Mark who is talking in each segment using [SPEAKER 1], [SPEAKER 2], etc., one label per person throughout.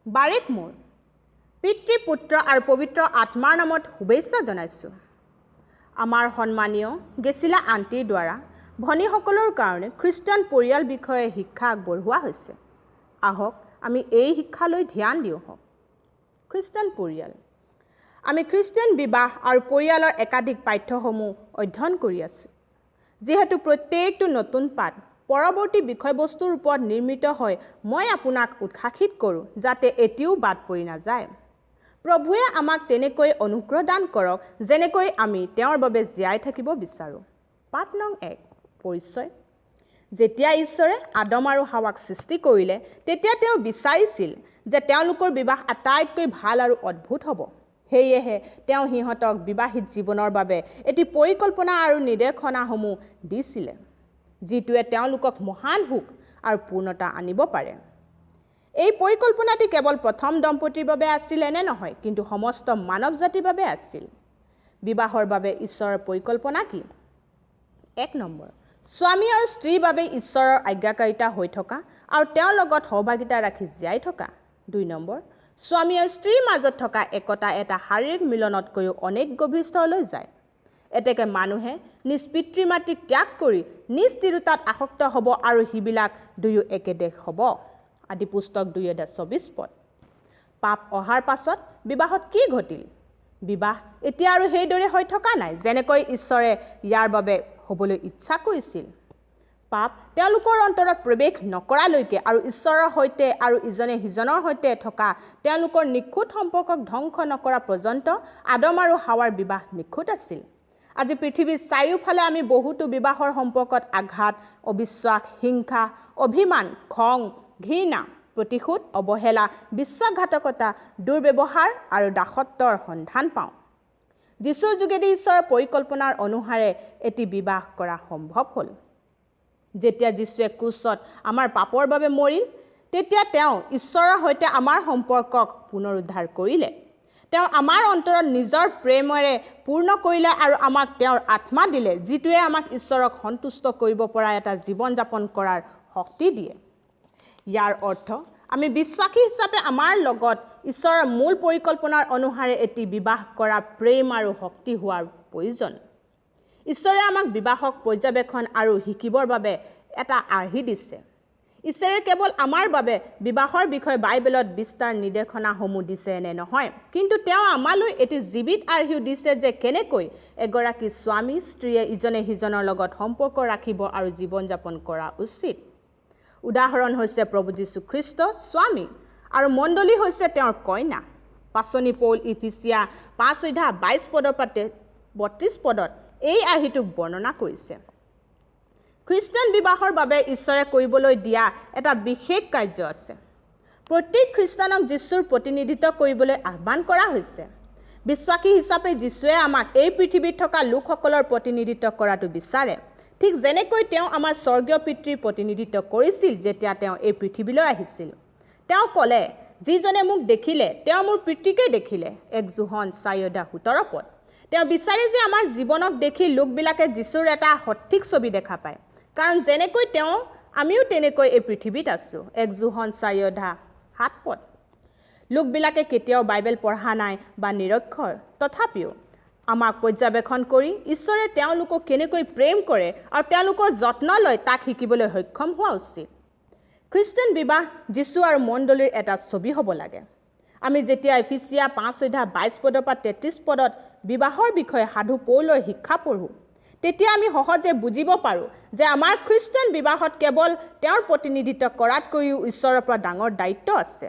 [SPEAKER 1] বাৰেক মোৰ পিতৃ, পুত্ৰ আৰু পবিত্ৰ আত্মাৰ নামত শুভেচ্ছা জনাইছোঁ। আমাৰ সন্মানীয় গেছিলা আণ্টিৰ দ্বাৰা ভনীসকলৰ কাৰণে খ্ৰীষ্টান পৰিয়াল বিষয়ে শিক্ষা আগবঢ়োৱা হৈছে। আহক আমি এই শিক্ষালৈ ধ্যান দিওঁ হওক। খ্ৰীষ্টান পৰিয়াল। আমি খ্ৰীষ্টান বিবাহ আৰু পৰিয়ালৰ একাধিক পাঠ্যসমূহ অধ্যয়ন কৰি আছোঁ। যিহেতু প্ৰত্যেকটো নতুন পাঠ পৰৱৰ্তী বিষয়বস্তুৰ ওপৰত নিৰ্মিত হয়, মই আপোনাক উৎসাহিত কৰোঁ যাতে এটিও বাদ পৰি নাযায়। প্ৰভুৱে আমাক তেনেকৈ অনুগ্ৰহ দান কৰক যেনেকৈ আমি তেওঁৰ বাবে জীয়াই থাকিব বিচাৰোঁ। পাঠ নং 1, পৰিচয়। যেতিয়া ঈশ্বৰে আদম আৰু হাৱাক সৃষ্টি কৰিলে, তেতিয়া তেওঁ বিচাৰিছিল যে তেওঁলোকৰ বিবাহ আটাইতকৈ ভাল আৰু অদ্ভুত হ'ব। সেয়েহে তেওঁ সিহঁতক বিবাহিত জীৱনৰ বাবে এটি পৰিকল্পনা আৰু নিৰ্দেশনাসমূহ দিছিলে, যিটোৱে তেওঁলোকক মহান সুখ আৰু পূৰ্ণতা আনিব পাৰে। এই পৰিকল্পনাটি কেৱল প্ৰথম দম্পতীৰ বাবে আছিল এনে নহয়, কিন্তু সমস্ত মানৱ জাতিৰ বাবে আছিল। বিবাহৰ বাবে ঈশ্বৰৰ পৰিকল্পনা কি? 1 নম্বৰ, স্বামী আৰু স্ত্ৰীৰ বাবে ঈশ্বৰৰ আজ্ঞাকাৰিতা হৈ থকা আৰু তেওঁৰ লগত সহভাগিতা ৰাখি জীয়াই থকা। 2 নম্বৰ, স্বামী আৰু স্ত্ৰীৰ মাজত থকা একতা এটা শাৰীৰিক মিলনতকৈও অনেক গভীৰ স্তৰলৈ যায়। এতেকে মানুহে নিজ পিতৃ মাতৃক ত্যাগ কৰি নিজ তিৰোতাত আসক্ত হ'ব আৰু সিবিলাক দুয়ো একে দেশ হ'ব। আদি পুস্তক 2:24 পদ। পাপ অহাৰ পাছত বিবাহত কি ঘটিল? বিবাহ এতিয়া আৰু সেইদৰে হৈ থকা নাই যেনেকৈ ঈশ্বৰে ইয়াৰ বাবে হ'বলৈ ইচ্ছা কৰিছিল। পাপ তেওঁলোকৰ অন্তৰত প্ৰৱেশ নকৰালৈকে আৰু ঈশ্বৰৰ সৈতে আৰু ইজনে সিজনৰ সৈতে থকা তেওঁলোকৰ নিখুঁত সম্পৰ্কক ধ্বংস নকৰা পৰ্যন্ত আদম আৰু হাৱাৰ বিবাহ নিখুঁত আছিল। আজি পৃথিৱীৰ চাৰিওফালে আমি বহুতো বিবাহৰ সম্পৰ্কত আঘাত, অবিশ্বাস, হিংসা, অভিমান, খং, ঘৃণা, প্ৰতিশোধ, অৱহেলা, বিশ্বাসঘাতকতা, দুৰ্ব্যৱহাৰ আৰু দাসত্বৰ সন্ধান পাওঁ। যীশুৰ যোগেদি ঈশ্বৰৰ পৰিকল্পনাৰ অনুসাৰে এটি বিবাহ কৰা সম্ভৱ হ'ল। যেতিয়া যীশুৱে ক্ৰুচত আমাৰ পাপৰ বাবে মৰিল, তেতিয়া তেওঁ ঈশ্বৰৰ সৈতে আমাৰ সম্পৰ্কক পুনৰুদ্ধাৰ কৰিলে। তেওঁ আমাৰ অন্তৰত নিজৰ প্ৰেমেৰে পূৰ্ণ কৰিলে আৰু আমাক তেওঁৰ আত্মা দিলে, যিটোৱে আমাক ঈশ্বৰক সন্তুষ্ট কৰিব পৰা এটা জীৱন যাপন কৰাৰ শক্তি দিয়ে। ইয়াৰ অৰ্থ আমি বিশ্বাসী হিচাপে আমাৰ লগত ঈশ্বৰৰ মূল পৰিকল্পনাৰ অনুসাৰে এটি বিবাহ কৰা প্ৰেম আৰু শক্তি হোৱাৰ প্ৰয়োজন। ঈশ্বৰে আমাক বিবাহক পৰ্যবেক্ষণ আৰু শিকিবৰ বাবে এটা আৰ্হি দিছে। ঈশ্বৰে কেৱল আমাৰ বাবে বিবাহৰ বিষয়ে বাইবেলত বিস্তাৰ নিৰ্দেশনাসমূহ দিছে এনে নহয়, কিন্তু তেওঁ আমালৈ এটি জীৱিত আৰ্হিও দিছে যে কেনেকৈ এগৰাকী স্বামী স্ত্ৰীয়ে ইজনে সিজনৰ লগত সম্পৰ্ক ৰাখিব আৰু জীৱন যাপন কৰা উচিত। উদাহৰণ হৈছে প্ৰভু যীশু খ্ৰীষ্ট স্বামী আৰু মণ্ডলী হৈছে তেওঁৰ কইনা। পাঁচনি পৌল ইফিচিয়া 5:22 পদৰ পৰা 32 পদত এই আৰ্হিটোক বৰ্ণনা কৰিছে। খ্ৰীষ্টান বিবাহৰ বাবে ঈশ্বৰে কৰিবলৈ দিয়া এটা বিশেষ কাৰ্য আছে। প্ৰত্যেক খ্ৰীষ্টানক যীশুৰ প্ৰতিনিধিত্ব কৰিবলৈ আহ্বান কৰা হৈছে। বিশ্বাসী হিচাপে যীশুৱে আমাক এই পৃথিৱীত থকা লোকসকলৰ প্ৰতিনিধিত্ব কৰাটো বিচাৰে, ঠিক যেনেকৈ তেওঁ আমাৰ স্বৰ্গীয় পিতৃৰ প্ৰতিনিধিত্ব কৰিছিল যেতিয়া তেওঁ এই পৃথিৱীলৈ আহিছিল। তেওঁ ক'লে, যিজনে মোক দেখিলে তেওঁ মোৰ পিতৃকে দেখিলে। 1 যোহন 4:17 পদ। তেওঁ বিচাৰে যে আমাৰ জীৱনক দেখি লোকবিলাকে যীশুৰ এটা সঠিক ছবি দেখা পায়, কাৰণ যেনেকৈ তেওঁ আমিও তেনেকৈ এই পৃথিৱীত আছোঁ। 1 যোহন 4:7 পদ। লোকবিলাকে কেতিয়াও বাইবেল পঢ়া নাই বা নিৰক্ষৰ, তথাপিও আমাক পৰ্যবেক্ষণ কৰি ঈশ্বৰে তেওঁলোকক কেনেকৈ প্ৰেম কৰে আৰু তেওঁলোকৰ যত্ন লয় তাক শিকিবলৈ সক্ষম হোৱা উচিত। খ্ৰীষ্টান বিবাহ যীশু আৰু মণ্ডলীৰ এটা ছবি হ'ব লাগে। আমি যেতিয়া এফিচিয়া 5:22 পদৰ পৰা 33 পদত বিবাহৰ বিষয়ে সাধু পৌলৰ শিক্ষা পঢ়োঁ, তেতিয়া আমি সহজে বুজিব পাৰোঁ যে আমাৰ খ্ৰীষ্টান বিবাহত কেৱল তেওঁৰ প্ৰতিনিধিত্ব কৰাতকৈও ঈশ্বৰৰ পৰা ডাঙৰ দায়িত্ব আছে।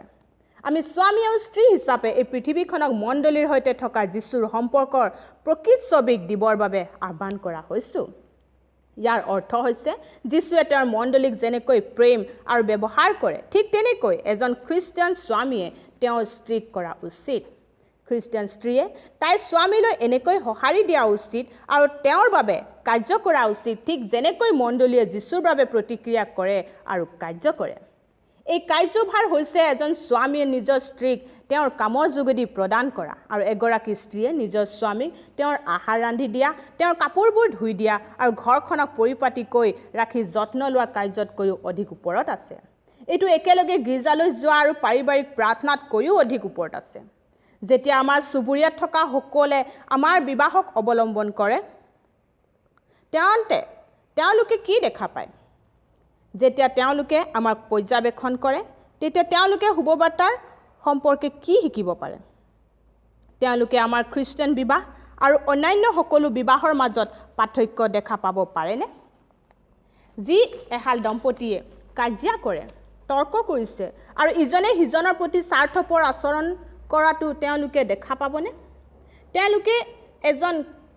[SPEAKER 1] আমি স্বামী আৰু স্ত্ৰী হিচাপে এই পৃথিৱীখনক মণ্ডলীৰ সৈতে থকা যীশুৰ সম্পৰ্কৰ প্ৰকৃত ছবিক দিবৰ বাবে আহ্বান কৰা হৈছোঁ। ইয়াৰ অৰ্থ হৈছে যীশুৱে তেওঁৰ মণ্ডলীক যেনেকৈ প্ৰেম আৰু ব্যৱহাৰ কৰে, ঠিক তেনেকৈ এজন খ্ৰীষ্টান স্বামীয়ে তেওঁৰ স্ত্ৰীক কৰা উচিত। খ্ৰীষ্টান স্ত্ৰীয়ে তাইৰ স্বামীলৈ এনেকৈ সঁহাৰি দিয়া উচিত আৰু তেওঁৰ বাবে কাৰ্য কৰা উচিত, ঠিক যেনেকৈ মণ্ডলীয়ে যীশুৰ বাবে প্ৰতিক্ৰিয়া কৰে আৰু কাৰ্য কৰে। এই কাৰ্যভাৰ হৈছে এজন স্বামীয়ে নিজৰ স্ত্ৰীক তেওঁৰ কামৰ যোগেদি প্ৰদান কৰা আৰু এগৰাকী স্ত্ৰীয়ে নিজৰ স্বামীক তেওঁৰ আহাৰ ৰান্ধি দিয়া, তেওঁৰ কাপোৰবোৰ ধুই দিয়া আৰু ঘৰখনক পৰিপাটিকৈ ৰাখি যত্ন লোৱা কাৰ্যতকৈও অধিক ওপৰত আছে। এইটো একেলগে গীৰ্জালৈ যোৱা আৰু পাৰিবাৰিক প্ৰাৰ্থনাতকৈও অধিক ওপৰত আছে। যেতিয়া আমাৰ চুবুৰীয়াত থকা সকলে আমাৰ বিবাহক অৱলম্বন কৰে, তেন্তে তেওঁলোকে কি দেখা পায়? যেতিয়া তেওঁলোকে আমাক পৰ্যবেক্ষণ কৰে, তেতিয়া তেওঁলোকে শুভবাৰ্তাৰ সম্পৰ্কে কি শিকিব পাৰে? তেওঁলোকে আমাৰ খ্ৰীষ্টান বিবাহ আৰু অন্যান্য সকলো বিবাহৰ মাজত পাৰ্থক্য দেখা পাব পাৰেনে? যি এহাল দম্পতীয়ে কাজিয়া কৰে, তৰ্ক কৰিছে আৰু ইজনে সিজনৰ প্ৰতি স্বাৰ্থপৰ আচৰণ কৰাটো তেওঁলোকে দেখা পাবনে? তেওঁলোকে এজন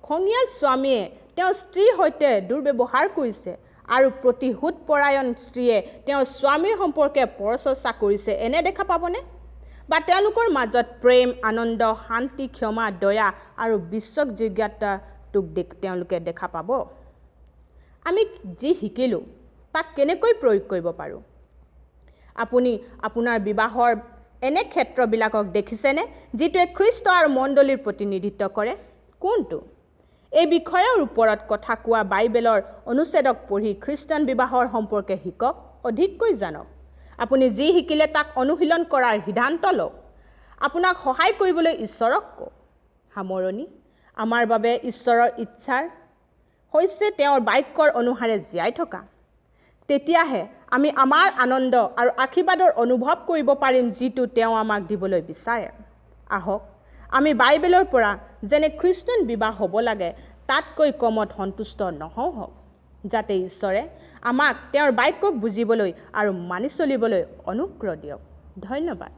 [SPEAKER 1] খঙীয়াল স্বামীয়ে তেওঁৰ স্ত্ৰীৰ সৈতে দুৰ্ব্যৱহাৰ কৰিছে আৰু প্ৰতিশোধপৰায়ণ স্ত্ৰীয়ে তেওঁৰ স্বামীৰ সম্পৰ্কে পৰচৰ্চা কৰিছে, এনে দেখা পাবনে? বা তেওঁলোকৰ মাজত প্ৰেম, আনন্দ, শান্তি, ক্ষমা, দয়া আৰু বিশ্বাসযোগ্যতাটোক তেওঁলোকে দেখা পাব? আমি যি শিকিলোঁ তাক কেনেকৈ প্ৰয়োগ কৰিব পাৰোঁ? আপুনি আপোনাৰ বিবাহৰ এনে ক্ষেত্ৰবিলাকক দেখিছেনে যিটোৱে খ্ৰীষ্ট আৰু মণ্ডলীৰ প্ৰতিনিধিত্ব কৰে? কোনটো? এই বিষয়ৰ ওপৰত কথা কোৱা বাইবেলৰ অনুচ্ছেদক পঢ়ি খ্ৰীষ্টান বিবাহৰ সম্পৰ্কে শিকক, অধিককৈ জানক। আপুনি যি শিকিলে তাক অনুশীলন কৰাৰ সিদ্ধান্ত লওক। আপোনাক সহায় কৰিবলৈ ঈশ্বৰক কওক। সামৰণি, আমাৰ বাবে ঈশ্বৰৰ ইচ্ছাৰ হৈছে তেওঁৰ বাক্যৰ অনুসাৰে জীয়াই থকা। তেতিয়াহে আমি আমাৰ আনন্দ আৰু আশীৰ্বাদৰ অনুভৱ কৰিব পাৰিম যিটো তেওঁ আমাক দিবলৈ বিচাৰে। আহক আমি বাইবেলৰ পৰা যেনে খ্ৰীষ্টান বিবাহ হ'ব লাগে তাতকৈ কমত সন্তুষ্ট নহওঁ হওক, যাতে ঈশ্বৰে আমাক তেওঁৰ বাক্যক বুজিবলৈ আৰু মানি চলিবলৈ অনুগ্ৰহ দিয়ক। ধন্যবাদ।